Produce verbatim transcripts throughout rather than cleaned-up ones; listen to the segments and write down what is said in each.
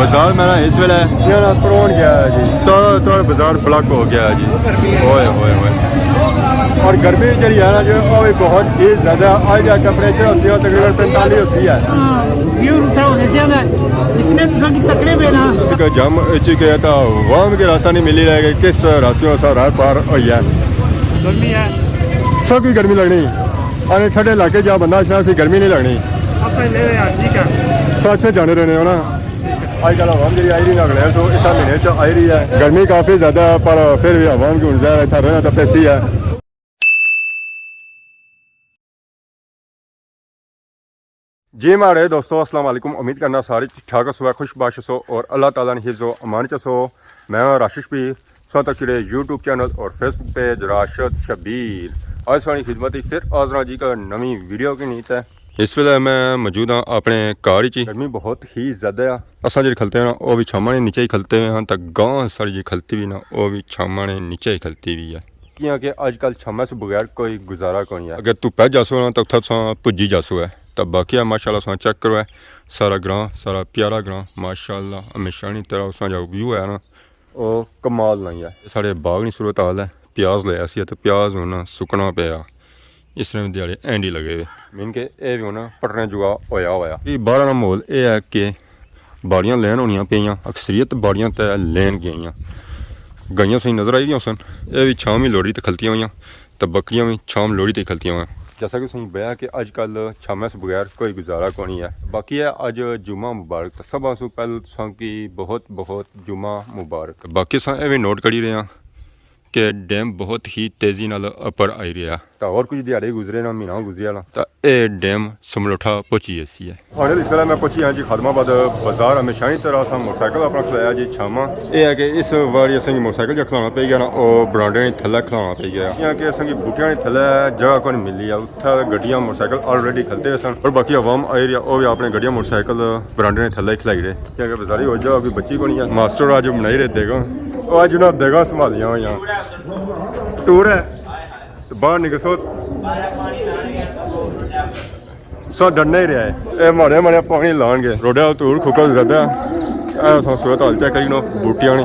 بازار میرا اس ویلے یار پرون گیا ہے جی۔ تو تو بازار بلاک ہو گیا ہے جی۔ اوئے ہوئے ہوئے۔ اور گرمی جڑی ہے نا جو، وہ بھی بہت ہی زیادہ ہے۔ اج دا ٹمپریچر ہوسی ہے تقریباً پینتالیس ہوسی ہے۔ ہاں، ویو اتھا ہونے سے آندا ہے۔ جتنے تساں کی تکڑے پے نا۔ اس کا جام اچ کہ تا عوام کے راستہ نہیں ملی رہے کہ کس راستیوں سا راہ پار ہوئی ہے۔ گرمی ہے۔ سب کی گرمی لگنی۔ آنے ٹھنڈے علاقے جا بندہ اچھنا سی، گرمی نہیں لگنی۔ اصل لے یار، ٹھیک ہے۔ سچ سے جانے رہنے ہو نا۔ اج کل عوام جڑی آئی رہی ہے، اگلے تو اس مہینے چ آئی رہی ہے۔ گرمی کافی زیادہ ہے، پر پھر بھی عوام کی ہن ظاہر ہے، اتھا رہنا تو پیسی ہے۔ جی ماڑے دوستو، السلام علیکم۔ امید کرنا سارے ٹھیک ٹھاک ہسو، خوش باش ہسو اور اللہ تعالیٰ نے حفظ و امان چ ہسو۔ میں ہاں راشد شبیر، سو تک جڑے یوٹیوب چینل اور فیس بک پیج راشد شبیر۔ اج ساڑی خدمت ہی پھر حاضر ہاں جی کا نویں ویڈیو کی نیت ہے۔ اس ویلے میں موجود ہاں اپنے گھر وچ۔ گرمی بہت ہی زیادہ ہے۔ اساں جڑے کھلتے ہیں نا، او بھی چھاواں نے نیچے ہی کھلتے ہوئے ہاں، تے گاں ساڑی جڑی کھلتی بھی نا، او بھی چھاواں نے نیچے ہی کھلتی بھی ہے۔ کیاں کہ اج کل چھاواں سے بغیر کوئی گزارا کوئی نہیں ہے۔ اگر دھپے جاسو نا، تے اتھا تساں پجی جاسو ہے۔ تے باقی ہے ماشاءاللہ تساں چیک کرو ہے، سارا گراں، سارا پیارا گراں، ماشاءاللہ ہمیشہ نی طرح اساں جا ویو ہے نا، او کمال نہیں ہے۔ ساڑے باغ نی صورت حال ہے، پیاز لے آسی تے پیاز ہن سکنا پیا۔ اس طرح دیہاڑے اینڈ ہی لگے ہوئے۔ مین کہ اے بھی ہونا پٹنے جوا ہویا ہویا۔ یہ باہر نا ماحول اے ہے کہ باڑیاں لین ہونیاں پیاں، اکثریت باڑیاں تے لین گئیاں۔ گائیاں سہی نظر آئی رہیاں سن، اے بھی چھاں بھی لوڑی تے کھلتیاں ہویاں، تے بکریاں بھی چھاں لوڑی تے کھلتیاں ہویاں۔ جیسا کہ تساں بیا کہ اج کل چھاویں سے بغیر کوئی گزارا کونی ہے۔ باقی ہے اج جمعہ مبارک، تے سبھاں سوں پہلے تساں کی بہت بہت جمعہ مبارک۔ باقی اساں اے بھی نوٹ کری رہے ہاں کہ ڈیم بہت ہی تیزی نال اپر آئی رہیا۔ تاں ہور کچھ دیہاڑے گزرے نا، مہینہ گزریا نا، تاں اے ڈیم سملوٹھا پہنچی ایسی ہے۔ ہن اس ویلے میں پہنچی ہاں جی خادم آباد بازار۔ ہمیشہ ہی طرح اساں موٹر سائیکل اپنا کھلایا جی چھاواں۔ اے ہے کہ اس واری اساں کی موٹر سائیکل جا کھلانا پئی گیا نا، او برانڈے نے تھلے کھلانا پئی گیا۔ کیاں کہ اساں کی بوٹیاں نے تھلے جگہ کوئی نہیں ملی ہے، اتھا گڈیاں موٹر سائیکل آلریڈی کھلتے ہوئے سن، اور باقی عوام آئی رہی ہے، او بھی اپنے گڈیاں موٹر سائیکل برانڈے نے تھلے ہی کھلائی رہے۔ کیاں کہ بازاری ہو جا کوئی بچی کو نہیں ہے۔ ماسٹر اج بنائی رہے دیگا، او اج انہاں دیگا سنبھالیاں ہویاں۔ ٹور ہے۔ تے باہر نکلسو۔ سا ڈرنا ہی رہیا ہے۔ اے ماڑے ماڑے پانی لان گے۔ روڈے تے دھوڑ کھکا زیادہ ہے۔ اے اساں صورت حال چیک کری نو بوٹیاں نی۔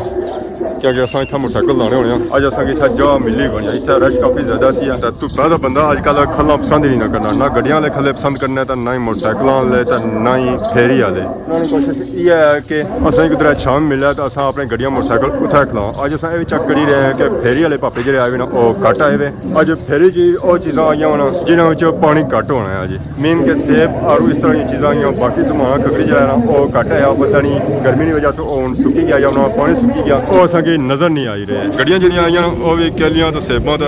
کیاں کہ اساں اتھا موٹر سائیکل لانے ہونے آں۔ اج اساں کی اتھا جا ملی کونی۔ اتھا رش کافی زیادہ سی۔ تے دھپا تے بندہ اج کل کھلنا پسند ہی نہیں کرنا۔ نہ گڈیاں والے کھلے پسند کرنے تے نہ ہی موٹر سائیکلاں والے تے نہ ہی پھیری والے۔ انہاں نی کوشش یہ ہے کہ اساں کی کدھر چھاں ملے تے اساں اپنے گڈیاں موٹر سائیکل اتھا کھلاؤں۔ اج اساں اے وی چیک کری رہے ہیں کہ پھیری والے پاپے جڑے آئے ہوئے نا، او گھٹ آئے ہوئے۔ اج پھیری چ او چیزاں آئیاں ہونا جنہاں وچ پانی گھٹ ہونا ہے جی۔ مین کہ سیب، آڑو، اس طرح دیاں چیزاں آئیاں، باقی دماغ کھکھڑی جڑا ہے نا، او گھٹ آیا، پتہ نہیں گرمی دی وجہ سے او ہن سکی گیا یا انہاں پانی سکی گیا، او اساں کی نظر نہیں آئی رہے۔ گڈیاں جڑیاں آئیاں نا، او وی کیلیاں تے سیباں تے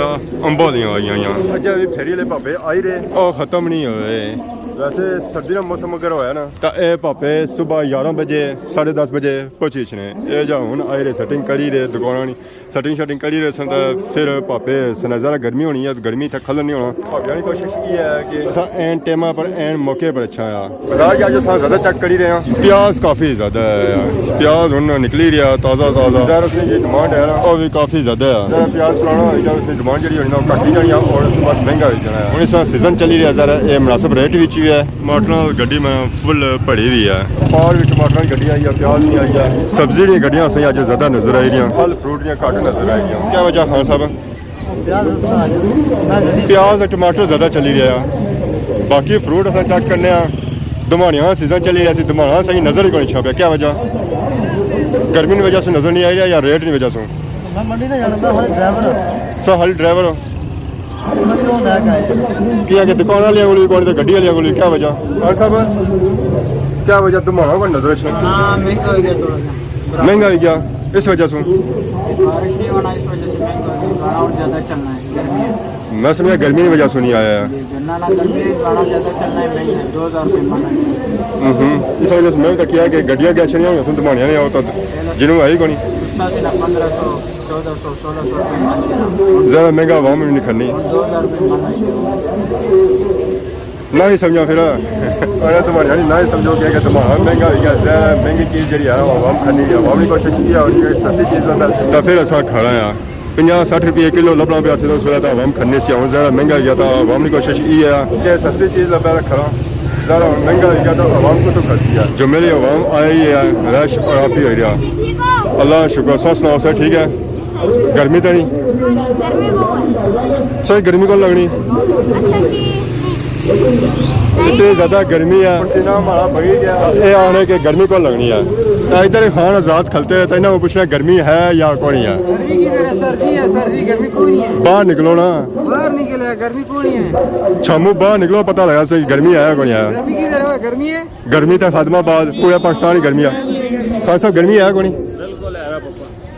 امباں دیاں آئیاں ہویاں۔ اج وی پھیری والے پاپے آئی رہے، او ختم نہیں ہوئے۔ ویسے سردی نا موسم اگر ہویا نا، تاں اے پاپے صبح گیارہ بجے، ساڑھے دس بجے پہنچی اچھنے۔ اے جا ہن آئی رہے، سیٹنگ کری رہے دکاناں نی۔ سیٹنگ شیٹنگ کری رہے سن تے پھر پاپے سنیزا گرمی ہونی ہے، گرمی اتھا کھلن نہیں ہونا۔ پاپیاں نی کوشش یہ ہے کہ اساں عین ٹائماں پر، عین موقع پر اچھا آیا۔ بازار جا جو اساں زیادہ چیک کری رہے ہیں۔ پیاز کافی زیادہ ہے یار۔ پیاز ہن نکلی رہیا تازہ تازہ۔ ظاہر اسی جی ڈیمانڈ ہے نا۔ او وی کافی زیادہ ہے۔ ذرا پیاز پرانا ہوئی جائے، اس دی ڈیمانڈ جڑی ہونی نا، او گھٹ ہی جانی ہے اور اس بعد مہنگا ہوئی جانا ہے۔ ہن اساں سیزن چلی رہیا، ذرا اے مناسب ریٹ وچ وی ہے۔ ٹماٹراں گڈی میں فل بھری ہوئی ہے۔ پار وی ٹماٹراں دی گڈی آئی ہے، پیاز نی آئی ہے۔ سبزی دیاں گڈیاں اساں اج زیادہ نظر آئی رہیاں۔ پھل فروٹ دیاں گھٹ نظر آئی رہیاں۔ کیا وجہ خان صاحب؟ پیاز تے ٹماٹر زیادہ چلی رہیا۔ باقی فروٹ اساں چیک کرنے آں۔ دماڑیاں دا سیزن چلی رہیا سی، دماڑا اساں کی نظر ہی کوئی چھپیا۔ کیا وجہ؟ گرمی نی وجہ سے نظر نہیں آئی رہیا یا ریٹ نی وجہ سے؟ میں منڈی نہ جانا، میں خالی ڈرائیور ہاں۔ سر، خالی ڈرائیور ہو؟ کیا کہ دکان والے کول وی کون تے گڈی والے کول وی، کیا وجہ؟ اور صاحب، کیا وجہ دماغ کو نظر اچھنا؟ ہاں، مہنگا ہو گیا تھوڑا سا۔ مہنگا ہو گیا، اس وجہ سے؟ بارش نہیں ہونا، اس وجہ سے مہنگا ہو گیا، گانا اور زیادہ چلنا ہے، گرمی ہے۔ میں سمجھا گرمی کی وجہ سے نہیں آیا ہے۔ جی، جی، نہ، نہ، گرمی ہے، گانا زیادہ چلنا ہے، مہنگا ہے، دو ہزار روپے من ہے۔ ہوں ہوں۔ اس وجہ سے میں بھی تو کیا کہ گڈیاں کیا چھڑیاں ہوئیاں سن، دماڑیاں نے آؤ تو جنہوں آئی کونی۔ اس طرح سے نا پندرہ سو، چودہ سو، سولہ سو روپے من سے نا۔ زیادہ مہنگا عوام بھی نہیں کھڑنی۔ دو ہزار روپے من ہے۔ نہ ہی سمجھا پھر۔ اگر تمہارے یعنی نہ ہی سمجھو کہ، کہ تمہارا مہنگا ہو گیا، زیادہ مہنگی چیز جڑی ہے، وہ عوام کھڑنی ہے۔ عوام کی کوشش یہ ہے کہ سستی چیز ہوتا ہے۔ تو پھر ایسا کھڑا ہے۔ پنجاہ سٹھ روپے کلو لبنا پیا سی، تو اس ویلے تو عوام کھڑنے سی، ہن زیادہ مہنگا ہو گیا، تو عوام کی کوشش یہ ہے کہ سستی چیز لبے تو کھڑا۔ یار، مہنگا ہوئی گیا تو عوام کو تو کھاتی ہے۔ جمعے کی عوام آئی ہے، رش کافی ہو رہا۔ اللہ شکر، سو سناؤ، سر ٹھیک ہے؟ گرمی تو نہیں؟ گرمی بہت ہے۔ سر، گرمی کو لگنی؟ اصل کی اتنی زیادہ گرمی ہے، پسینہ ہمارا بگی گیا۔ یہ آنے کہ گرمی کو لگنی ہے۔ ادھر خان حضرات کھلتے ہیں تو انہوں نے پوچھنا گرمی ہے یا کون ہے؟ گرمی کی طرح سر جی ہے، سر جی، گرمی کوئی نہیں ہے۔ باہر نکلو نا۔ باہر نکلے، گرمی کوئی نہیں ہے۔ چھامو باہر نکلو، پتہ لگا سی گرمی ہے کون ہے۔ گرمی کی طرح گرمی ہے۔ گرمی تو خادم آباد، پورے پاکستان ہی گرمی ہے۔ خان صاحب، گرمی ہے کون؟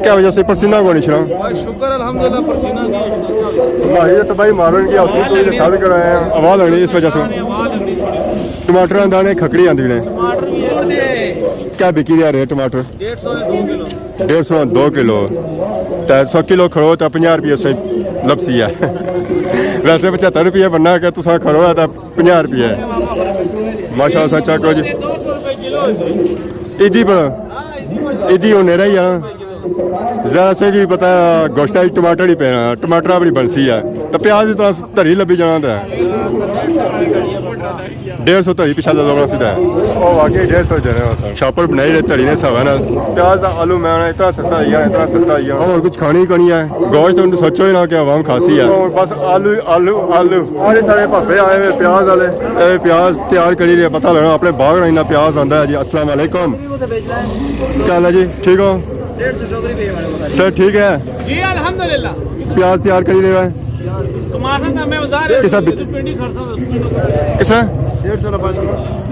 کیا وجہ سے پسینہ کون اچھنا؟ بس شکر الحمدللہ، پسینہ نہیں اچھنا۔ بھائی، یہ تو بھائی مارن کی ہوتی، کوئی دکھا بھی کرایا ہے، آواز آنی اس وجہ سے۔ ٹماٹر آندے نے، کھکڑی آندی نے۔ ٹماٹر بھی ہے۔ کیا بکی رہا ریٹ ٹماٹر؟ ڈیڑھ سو دو کلو۔ ڈیڑھ سو دو کلو۔ تے سو کلو کھڑو تے پنجاہ روپے سے لبسی ہے۔ ویسے پچہتر روپے بننا کہ تساں کھڑو ہے تے پنجاہ روپے۔ ماشاءاللہ، سا چیک کرو جی۔ ایدی پر، ایدی ہوں نیڑا ہی ہے نا۔ ذرا سے بھی پتہ، گوشت وچ ٹماٹر ہی پینا، ٹماٹر اپنی بنسی ہے۔ تو پیاز اتنا دھری لبھی جانا تھا۔ ڈیڑھ سو تھئی پچھا لگا سیدھا۔ او واقعی ڈیڑھ سو جنے ہو سر۔ شاپر بنائی رہے تھڑی نے ساوا نال۔ پیاز دا آلو میں اتنا سستا ہی ہے، اتنا سستا ہی ہے۔ اور کچھ کھانی ہی کونی ہے۔ گوشت تو سوچو ہی نہ کہ عوام کھاسی ہے۔ اور بس آلو، آلو، آلو۔ سارے سارے بھابے آئے ہوئے پیاز والے۔ اے پیاز تیار کری رہے، پتہ لگنا اپنے باغ نا اتنا پیاز آندا ہے جی۔ السلام علیکم۔ کیا حال ہے جی؟ ٹھیک ہو؟ سر ٹھیک ہے؟ جی الحمدللہ۔ پیاز تیار کری رہے ہو؟ کماسن دا میں بازار کسا بک-، ٹوئنٹی خرچہ۔ کسا؟ ڈیڑھ سو روپے کلو۔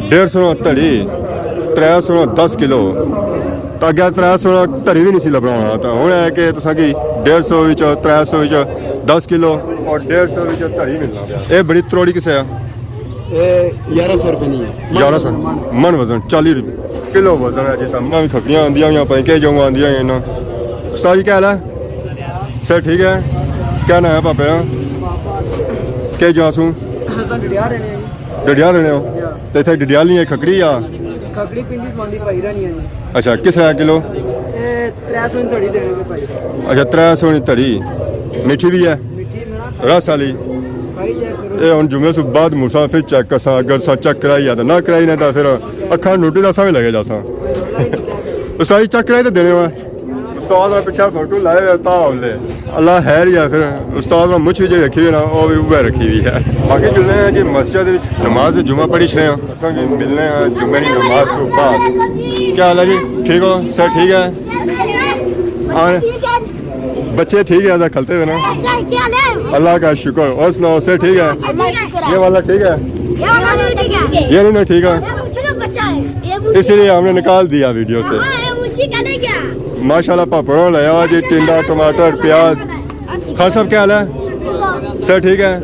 ڈیڑھ سو تھڑی، ترے سو دس کلو۔ تو اگے ترے سو تھڑی بھی نہیں سی لبنا ہونا۔ تو ہن ہے کہ تساں کی ڈیڑھ سو وچ، ترے سو وچ دس کلو اور ڈیڑھ سو وچ تھڑی ملنا پیا۔ اے بڑی تروڑی کسے ہے؟ اے یارہ سو روپے نہیں ہے۔ یارہ سو۔ من۔ من وزن، چالی روپے کلو وزن ہے جی۔ تاں میں بھی کھکڑیاں آندیاں ہوئیاں، پائیں کہ جو آندیاں ہوئیاں نا۔ استاد جی، کیا حال ہے؟ سر ٹھیک ہے؟ کیا نام ہے پاپے نا؟ کہ جا سوں؟ اساں ڈڈیال رہنے ہیں۔ ڈڈیال رہنے ہو؟ یا۔ تے اتھے ڈڈیال نہیں ہے، کھکڑی یا؟ کھکڑی پنجی سواندی پائی رہنی ہے جی۔ اچھا، کس طرح کلو؟ اے ترے سو نی تھڑی دینے پہ پائی۔ اچھا، ترے سو نی تھڑی۔ میٹھی بھی ہے؟ میٹھی بنا۔ رس والی؟ بھائی چیک کرو۔ اے ہن جمعے سوں بعد مسافر چیک کرساں، اگر سا چیک کرائی یا تاں نہ کرائی، نہ تاں پھر اکھاں نوٹی دساں بھی لگے جاساں۔ استاد جی، چیک کرائی تے دینے وا۔ استاد نے پچھے فوٹو لائے ہوئے تا ہولے۔ اللہ خیر ہی ہے پھر۔ استاد نے مچھ بھی جی رکھی ہوئی نا، وہ بھی اوہے رکھی ہوئی ہے۔ باقی جلنے ہیں جی مسجد وچ، نماز جمعہ پڑھی چھڑے ہیں۔ اساں جی ملنے ہیں جمعے نی نماز سوں بعد۔ کیا حال ہے جی؟ ٹھیک ہو؟ سر ٹھیک ہے؟ ہاں۔ بچے ٹھیک ہے، ادا کھلتے ہوئے نا؟ اچھا، کیا حال ہے؟ اللہ کا شکر۔ اور سناؤ، سر ٹھیک ہے؟ اللہ کا شکر ہے۔ یہ والا ٹھیک ہے؟ یہ والا بھی ٹھیک ہے۔ یہ نہیں نا ٹھیک ہے؟ یہ مجھے بچہ ہے۔ یہ مجھے اسی لیے ہم نے نکال دیا ویڈیو سے۔ ہاں، یہ مجھے کہنے کیا؟ ماشاءاللہ، پاپڑوں لے آؤ جی، ٹنڈا، ٹماٹر، پیاز۔ خان صاحب، کیا حال ہے؟ سر ٹھیک ہے؟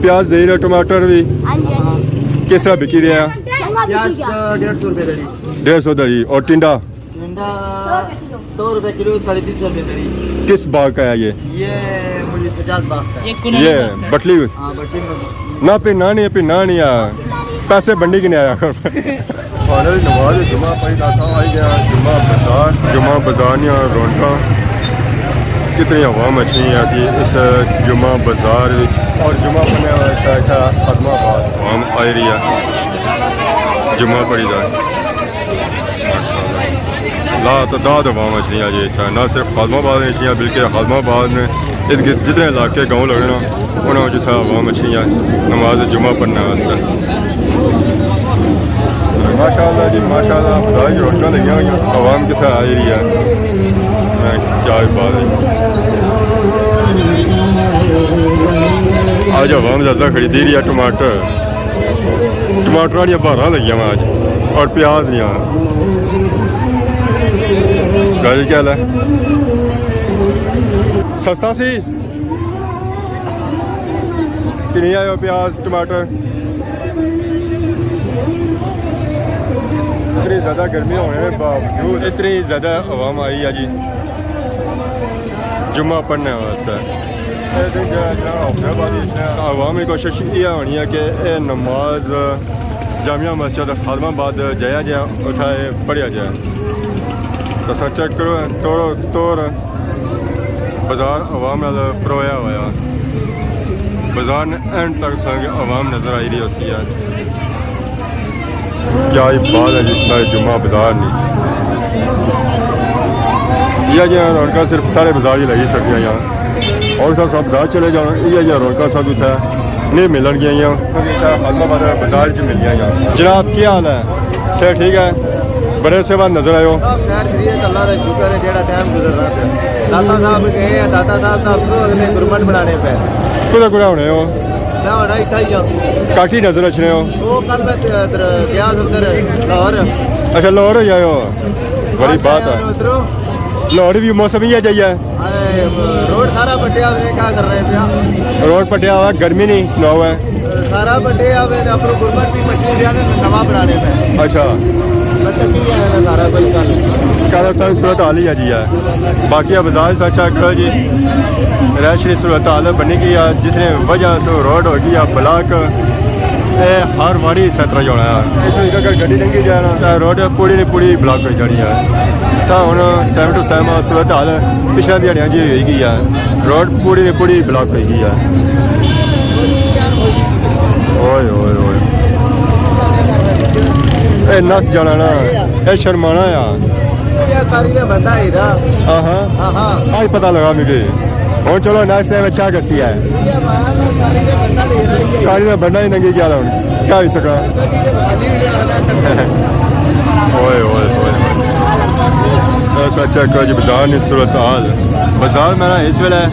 پیاز دے رہے، ٹماٹر بھی؟ ہاں جی، ہاں جی۔ کس طرح بکی رہے ہیں؟ چنگا بکی پیاز، گیا۔ ڈیڑھ سو روپے دے رہی۔ ڈیڑھ سو دے رہی۔ اور ٹنڈا؟ ٹنڈا سو روپے کلو، ساڑھے تین سو روپے دے رہی۔ کس باغ کا ہے یہ؟ یہ مجھے سجاد باغ کا ہے۔ یہ بٹلی؟ ہاں، بٹلی میں۔ نہ پھر نہ نہیں، پھر نہ نہیں آ۔ پیسے بنڈی کے نہیں آیا کر۔ ہمارے نماز جمعہ پڑھی داسا آئی گیا جمعہ بازار۔ جمعہ بازار نیاں رونقاں، کتنی عوام اچھی ہے جی اس جمعہ بازار وچ۔ اور جمعہ پڑھنے والا شاید خادم آباد عوام آئی رہی ہے جمعہ پڑھی دا۔ لا تعداد عوام اچھی ہے جی اتھا، نہ صرف خادم آباد اچھی ہے بلکہ خادم آباد نے ارد گرد جتنے علاقے گاؤں لگنے نا، انہاں وچ اتھا عوام اچھی ہے نماز جمعہ پڑھنے واسطے۔ ماشاءاللہ جی، ماشاءاللہ، خدا کی رونقاں لگیاں ہوئیاں، عوام کسا آئی رہی ہے۔ میں کیا ہی بات ہے۔ آج عوام زیادہ خریدی رہی ہے ٹماٹر، ٹماٹر والیاں بھاراں لگیاں ہوئیاں آج، اور پیاز نہیں آ۔ گل کیا ہے؟ سستا سی؟ کنی آئے ہو پیاز، ٹماٹر؟ اتنی زیادہ گرمی ہونے دے باوجود اتنی زیادہ عوام آئی ہے جی جمعہ پڑھنے واسطے۔ اے دن جیڑا، جیڑا ہونے والی ہے، عوام کی کوشش یہ ہونی ہے کہ اے نماز جامع مسجد خادم آباد جایا جائے، اتھا اے پڑھیا جائے۔ تو سا چیک کرو، توڑو، توڑ بازار عوام نال پرویا ہویا۔ بازار نے اینڈ تک سنگ عوام نظر آئی رہی ہوسی ہے۔ کیا ہی بات ہے جی، سارے جمعہ بازار نہیں۔ یہ جہاں رونقاں صرف سارے بازار ہی لگی سکدیاں یا۔ اور سب سب بازار چلے جاؤ، یہ جہاں رونقاں سب اتھا نہیں ملن گیا یا۔ اتھا خادم آباد بازار چ ملیاں یا۔ جناب، کیا حال ہے؟ صحت ٹھیک ہے؟ بڑے عرصے بعد نظر آئے ہو۔ سب خیر خیریت، اللہ کا شکر ہے، جیڑا ٹائم گزرنا پیا۔ داتا صاحب گئے ہیں، داتا صاحب دا اپنو اگلے گورنمنٹ بنانے پہ۔ کدھر کدھر ہونے ہو؟ میں ہونا اتھا ہی ہاں۔ کاٹھی نظر اچھنے ہو؟ وہ کل میں ادھر گیا ادھر لاہور۔ اچھا، لاہور ہو جائے ہو؟ بڑی بات ہے۔ ادھروں۔ لاہور بھی موسم ہی ہے جائیے۔ ہائے، روڈ سارا پٹیا، ہم نے کیا کر رہے پیا؟ روڈ پٹیا ہوا، گرمی نہیں، سناؤ ہے۔ سارا پٹیا، میں اپنو گورنمنٹ بھی پٹی گیا نا، نواں بنانے میں۔ اچھا۔ مطلب نہیں ہے نا سارا کوئی گل۔ کل اتھا صورت حال ہی ہے جی ہے۔ باقی بازار سا چیک کرو جی۔ رش نی صورت حال بنی گئی ہے، جس نے وجہ سے روڈ ہو گئی ہے بلاک۔ اے ہر واری اس طرح ہی ہونا ہے۔ اتھوں ایک اگر گڈی لنگھی جائے نا، تے روڈ پوری نی پوری بلاک ہوئی جانی ہے۔ تاں ہن سیم ٹو سیم صورت حال پچھلے دیہاڑیاں جی ہوئی گئی ہے، روڈ پوری نی پوری بلاک ہوئی گئی ہے۔ اوئے، اوئے، اوئے۔ اے نس جانا نا، اے شرمانا آ۔ یہ کاری نے بندہ ہی رہا۔ ہاں، ہاں۔ ہاں، ہاں۔ آج پتہ لگا مجھے۔ ہن چلو، نیکسٹ ٹائم اچھا کرسی ہے۔ کاری نا بندہ ہی ننگی گیا ہن۔ کیا ہوئی سکنا؟ اوئے، اوئے، اوئے۔ بس اچھا کرو جی، بازار نی صورت حال۔ بازار میرا اس ویلے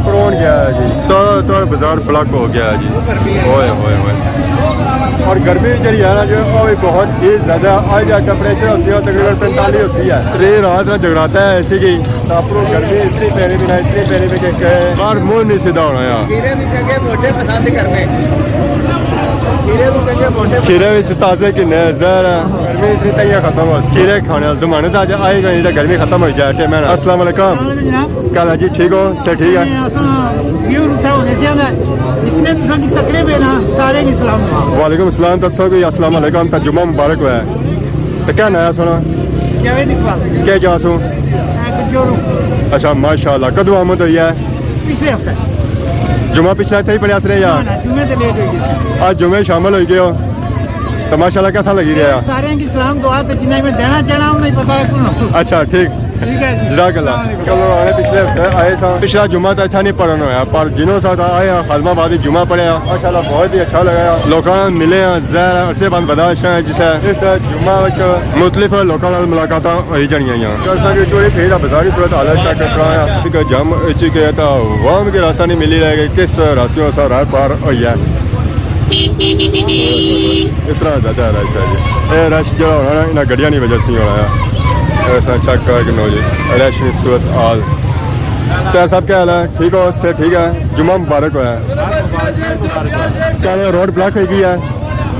پرون گیا ہے جی۔ توڑ، توڑ بازار بلاک ہو گیا ہے جی۔ اوئے، اوئے، اوئے۔ اور گرمی جڑی ہے نا جو، وہ بھی بہت ہی زیادہ۔ آج کا ٹمپریچر ہوسی ہے تقریباً پینتالیس ہوسی ہے۔ تے رات نا جگراتا ہے اسی کی۔ تاں اپروں گرمی اتنی پیری بھی نہ، اتنی پیری بھی کہ کہے۔ باہر منہ نہیں سیدھا ہونا یار۔ کھیرے بھی چنگے موٹے پسند کرنے۔ کھیرے بھی چنگے موٹے۔ کھیرے بھی تازے کنے، زہر ہے۔ گرمی اتنی تیاں ختم ہو۔ کھیرے کھانے والے دمانے تاں اج آئے گئے، نہیں تاں گرمی ختم ہوئی جائے ٹائم ہے نا۔ السلام علیکم۔ کیا حال ہے جی، ٹھیک ہو؟ صحت ٹھیک ہے؟ اساں ویور اتھا ہونے سے آندا ہے۔ جتنے تساں کی تکڑے پے نا، سارے کی سلام۔ وعلیکم السلام، تساں کی السلام علیکم، تاں جمعہ مبارک ہویا ہے۔ تے کیا ناں ہے سونا؟ جاوید اقبال۔ کیا جا سو؟ میں کچوروں۔ اچھا، ماشاءاللہ۔ کدوں آمد ہوئی ہے؟ پچھلے ہفتے۔ جمعہ پچھلا اتھے ہی پڑھیا سنے یا؟ نہ، نہ، جمعے تے لیٹ ہوئی گئی سی۔ آج جمعے شامل ہوئی گئے ہو۔ تو ماشاءاللہ کیسا لگی رہا؟ سارے کی سلام دعا تے جنہیں میں دینا چاہنا، انہیں پتہ ہے کون ہو۔ اچھا، ٹھیک۔ ٹھیک ہے جی۔ جزاک اللہ۔ السلام علیکم۔ چلو، ہمیں پچھلے ہفتے آئے سا، پچھلا جمعہ تو اتھا نہیں پڑھن ہویا، پر جنہوں سا آئے ہاں، خادم آباد جمعہ پڑھے ہاں، ماشاءاللہ بہت ہی اچھا لگا۔ لوکاں نال ملے ہاں، زہر عرصے بعد بدا شاہ جس ہے اس جمعہ وچ مختلف لوکاں نال ملاقاتاں ہوئی جانیاں ہاں۔ جیسا کہ چوری پھیر دا بازاری صورت حال چیک کرایا، کیونکہ جم اچ کہ تا عوام کے راستہ نہیں ملی رہے کہ کس راستے سا راہ پار ہوئی ہے۔ اتنا زیادہ رش ہے جی۔ اے رش جڑا ہونا نا، انہاں گڈیاں نی وجہ سے ہی ہونا ہے۔ ایسا چیک کر کے نو جی، رش نی صورت حال۔ تے سب کیا حال ہے؟ ٹھیک ہو؟ صحت ٹھیک ہے؟ جمعہ مبارک ہویا ہے۔ کیا حال ہے؟ روڈ بلاک ہوئی گئی ہے؟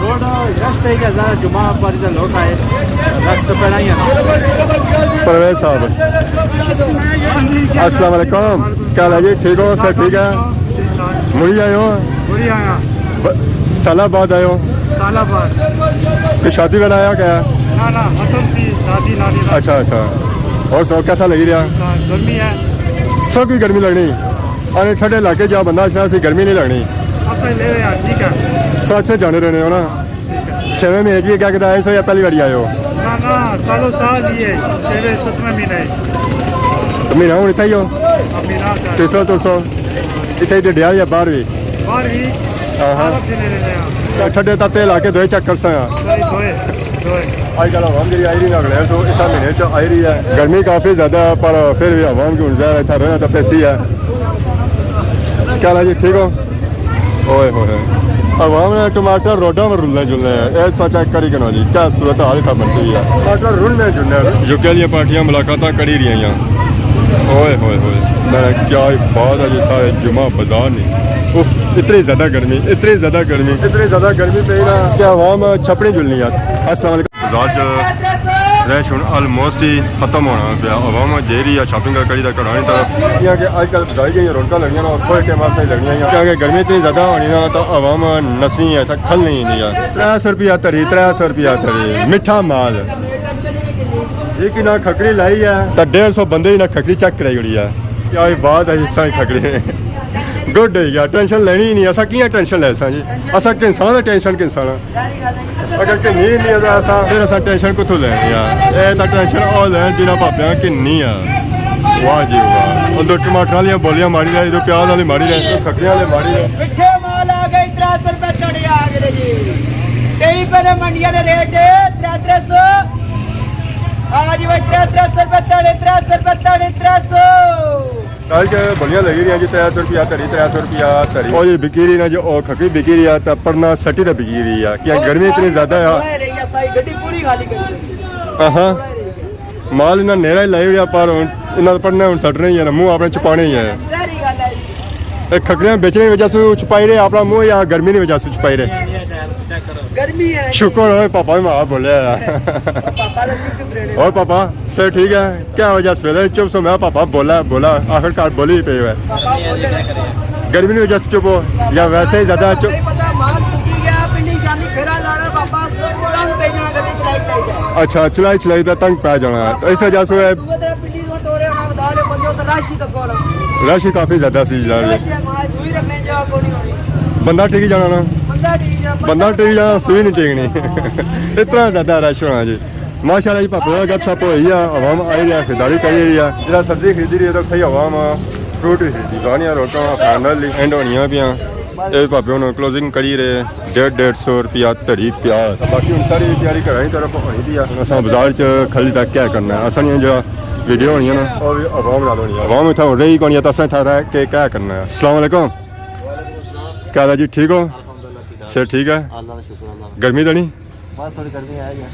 روڈ رش پہ گیا زیادہ، جمعہ پر ادھر لوگ آئے، رش تو پہلا ہی ہے نا۔ پرویز صاحب، السلام علیکم، کیا حال ہے جی؟ ٹھیک ہو؟ صحت ٹھیک ہے؟ مڑی آئے ہو؟ مڑی آیا۔ ب-، سالہ بعد آئے ہو؟ سالہ بعد۔ کوئی شادی والا آیا کیا؟ نہ، نہ، ختم سی، دادی نانی دا۔ اچھا، اچھا۔ اور سناؤ، کیسا لگی رہا؟ گرمی ہے۔ سب کی گرمی لگنی۔ ارے، ٹھنڈے علاقے جا بندہ اچھنا سی، گرمی نہیں لگنی۔ اصل لے رہے ہیں، ٹھیک ہے۔ سو اچھے جانے رہنے ہو نا؟ چھویں مہینے کی کیا کتا آئے سو یا پہلی باری آئے ہو؟ نہ، نہ، سالوں سال ہی ہے، چھویں ستویں مہینے۔ تو مہینہ ہن اتھا ہی ہو؟ اب مہینہ آ جائے۔ ترسو، ترسو۔ اتھا ہی ڈڈیال یا باہر بھی؟ باہر بھی۔ ہاں، ہاں۔ سارا دن ہی رہنے ہیں۔ ٹھڈے تپے علاقے دوئے چیک کرساں۔ دوئے، دوئے، دوئے۔ آج کل عوام جڑی آئی رہی ہے، اگلے تو اتھا مہینے چ آئی رہی ہے۔ گرمی کافی زیادہ ہے، پر پھر بھی عوام کی ہن ظاہر ہے، اتھا رہنا تو پیسی ہے۔ کیا حال ہے جی، ٹھیک ہو؟ اوئے ہوئے۔ عوام نے ٹماٹر روڈاں پر رلنے جلنے ہیں۔ اے سوچا کری کنو جی، کیا صورت حال اتھا بنتی ہے؟ ٹماٹر رلنے جلنے ہیں۔ یوکے دیاں پارٹیاں ملاقاتاں کری رہی ہیں۔ اوئے ہوئے ہوئے۔ میں کیا ہی بات ہے جی، سارے جمعہ بازار نہیں۔ اف، اتنی زیادہ گرمی، اتنی زیادہ گرمی، اتنی زیادہ گرمی پئی نا کہ عوام چھپڑی جلنی ہے۔ السلام علیکم۔ بازار چ رش ہن آلموسٹ ہی ختم ہونا پیا۔ عوام جائی رہی ہے شاپنگ کری تے گھراں نی طرف۔ کیونکہ اج کل بازار جیہڑیاں رونقاں لگیاں نا، او تھوڑے ٹائم واسطے ہی لگنیاں۔ کیونکہ گرمی اتنی زیادہ ہونی نا، تاں عوام نسنی ہے، اتھا کھلنی ہی نہیں ہے۔ ترے سو روپیہ تری، ترے سو روپیہ تری، میٹھا مال۔ یہ کہ نہ کھکڑی لائی ہے۔ تاں ڈیڑھ سو بندے ہی نہ کھکڑی چیک کرائی ہوئی ہے۔ کیا ہی بات ہے، اس طرح کھکڑی۔ گڈ ہے یار، ٹینشن لینی ہی نہیں۔ اساں کیاں ٹینشن لے ساں جی؟ اساں کنساں تے ٹینشن کنساں نا۔ اگر کہ نہیں نہیں اساں، پھر اساں ٹینشن کتھوں لینی یار؟ اے تاں ٹینشن او لین جنہاں بھاپیاں کہ نہیں یار۔ واہ جی واہ۔ ادھر ٹماٹر والیاں بولیاں ماری رہے، ادھر پیاز والی ماری رہے، ادھر کھکڑیاں والے ماری رہے۔ مٹھے مال آ گئے، ترے سو روپے تڑے آ گئے جی۔ کئی پہلے منڈیاں دے ریٹ ہے، ترے ترے سو۔ آ جی بھائی، ترے ترے سو روپے تڑے، ترے سو روپے تڑے، ترے سو۔ کل کے بڑیاں لگی رہیاں جی، ترے سو روپیہ تری، ترے سو روپیہ تری۔ او جی بکی رہی نا جو، او کھکری بکی رہی ہے، تے پڑنا سٹی تے بکی رہی ہے۔ کیا گرمی اتنی زیادہ ہے۔ تھوڑا ہی رہی ہے، ساری گڈی پوری خالی کری ہے۔ ہاں ہاں۔ تھوڑا ہی رہی ہے۔ مال انہاں نیرا ہی لائی ہویا، پر ہن انہاں پڑنا ہن سٹنا ہی ہے نا، منہ اپنے چپانے ہی ہے۔ ظاہری گل ہے جی۔ اے کھکریاں بیچنے دی وجہ سے چھپائی رہے اپنا منہ یا گرمی دی وجہ سے چھپائی رہے؟ گرمی ہے۔ شکر ہوئے پاپا بھی ماں بولے۔ پاپا دا چپ چپ رہنے۔ اور پاپا، صحت ٹھیک ہے؟ کیا وجہ سویرے چپ سو؟ میں پاپا بولا، بولا، آخر کار بولی ہی پئی ہوئے۔ پاپا بولے۔ گرمی دی وجہ سے چپ ہو یا ویسے ہی زیادہ چپ؟ نہیں پتا، مال پکی گیا، پنڈی شامی پھیرا لانا، پاپا تنگ پہ جانا، گڈی چلائی چلائی جائے۔ اچھا، چلائی چلائی تے تنگ پہ جانا ہے۔ تو اس وجہ سے صبح تیرا پنڈی تو ٹورے ہونا، بتا لے بندے تو رش ہی تکو ہونا۔ رش ہی کافی زیادہ سی یار۔ رش ہے، ماں سوئی رکھنے جا کوئی نہیں ہونی۔ بندہ ٹھیک جانا نا۔ بندہ ٹھیک جانا، بندہ ٹھیک جانا، سوئی نہیں ٹھیک نہیں۔ اتنا زیادہ رش ہونا جی۔ ماشاءاللہ جی، پاپے دا گپ شپ ہوئی آ، عوام آئی رہی ہے، خریداری کری رہی ہے۔ جڑا سبزی خریدی رہی ہے، تو اتھے ہی عوام آ، فروٹ بھی خریدی، زانیاں روٹاں، فائنل اینڈ ہونیاں پیاں۔ اے پاپے ہن کلوزنگ کری رہے، ڈیڑھ، ڈیڑھ سو روپیہ تھڑی پیاز۔ باقی ہن ساری تیاری گھراں نی طرف ہونی پئی آ۔ اساں بازار چ کھلی تک کیا کرنا ہے؟ اساں نے جڑا ویڈیو ہونی ہے نا، او وی عوام نال ہونی ہے۔ عوام اتھے ہن رہی کونی ہے، تے اساں اتھے رہ کے کیا کرنا ہے؟ السلام علیکم۔ کیا حال ہے جی، ٹھیک ہو؟ الحمدللہ ٹھیک ہے۔ صحت ٹھیک ہے؟ اللہ کا شکر، اللہ کا۔ گرمی تے نہیں؟ بس تھوڑی گرمی ہے ہی ہے۔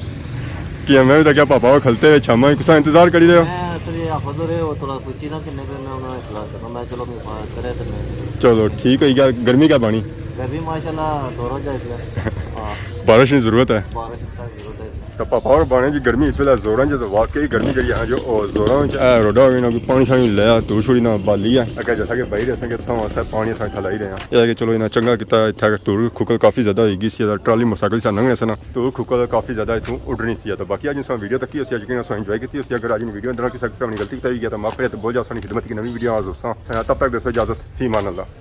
کہ میں بھی تو کیا پاپا وہ کھلتے ہوئے شاماں کسا انتظار کری رہے ہو؟ میں اصل یہ حافظ ہو رہے، وہ تھوڑا سوچی نا کنے پہ میں انہاں اخلاص کرنا، میں چلو میں پاس کرے تے میں۔ چلو ٹھیک ہے، کیا گرمی کیا بانی؟ گرمی ماشاءاللہ دورہ جائے پیا۔ ہاں۔ بارش کی ضرورت ہے۔ بارش کی سخت ضرورت ہے۔ تو پاپا اور بانے جی گرمی اس ویلے زوراں چ، واقعی گرمی جڑی ہے جو او زوراں چ ہے، روڈا ہوئی نہ کوئی پانی شانی لیا تو چھوڑی نہ بالی ہے۔ اگے جیسا کہ بائی رہے سن کہ تساں واسطے پانی اساں کھلائی رہے ہیں۔ یہ ہے کہ چلو انہاں چنگا کیتا، اتھا کہ دھوڑ کھکل کافی زیادہ ہوئی گئی سی، تے ٹرالی موٹرسائیکل سے لنگھنے سے نا، دھوڑ کھکل کافی زیادہ اتھوں اڈنی سی۔ تو باقی اج اساں ویڈیو تکی ہوسی، یقین اساں انجوائے کیتی ہوسی۔ اگر اج نی ویڈیو اندر کسا قسم نی غلطی کیتی ہوئی ہے تو معاف کرے، تو بہت جا سانی خدمت کی نوی ویڈیو آ دوستاں۔ تب تک دوستو اجازت، فی امان اللہ۔